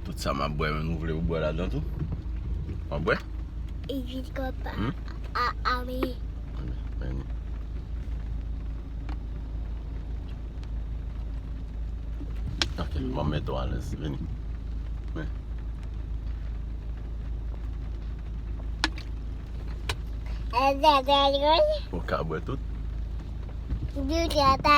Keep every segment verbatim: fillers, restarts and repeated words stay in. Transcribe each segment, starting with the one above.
Tout sa m ap bwè, men nou vle ou bwè ladan tou? W ap bwè? Evit kòb a, a, a, wi. Ok, m ap mete w alèz. Vini. Men. Ou ka bwè tout? W ap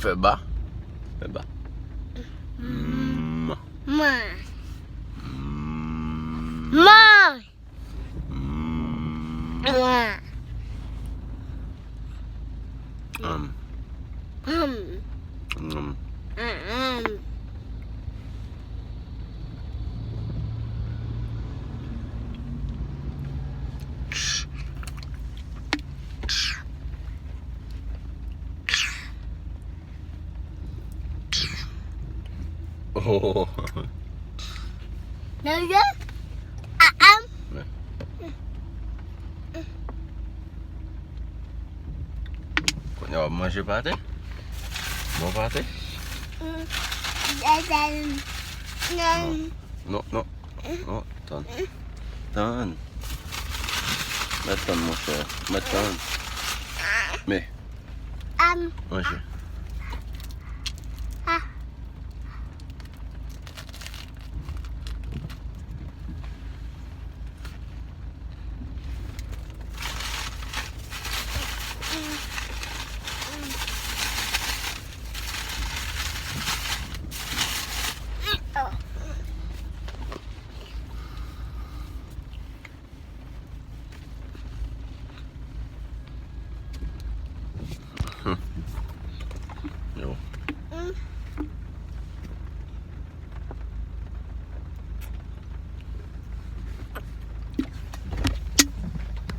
fè ba. Fè ba. Mm. Man. Mm. Man. Mm. Man. Mm. Mm. Mm. Mm. Oh. Nan je? A, a. Kounye a w ap manje pate? Bon pate? Mm. Non, non, non. Non, tann. Tann. Mèt tann, monchè. Mèt tann. Men. Am. Manje. Ah. Yo.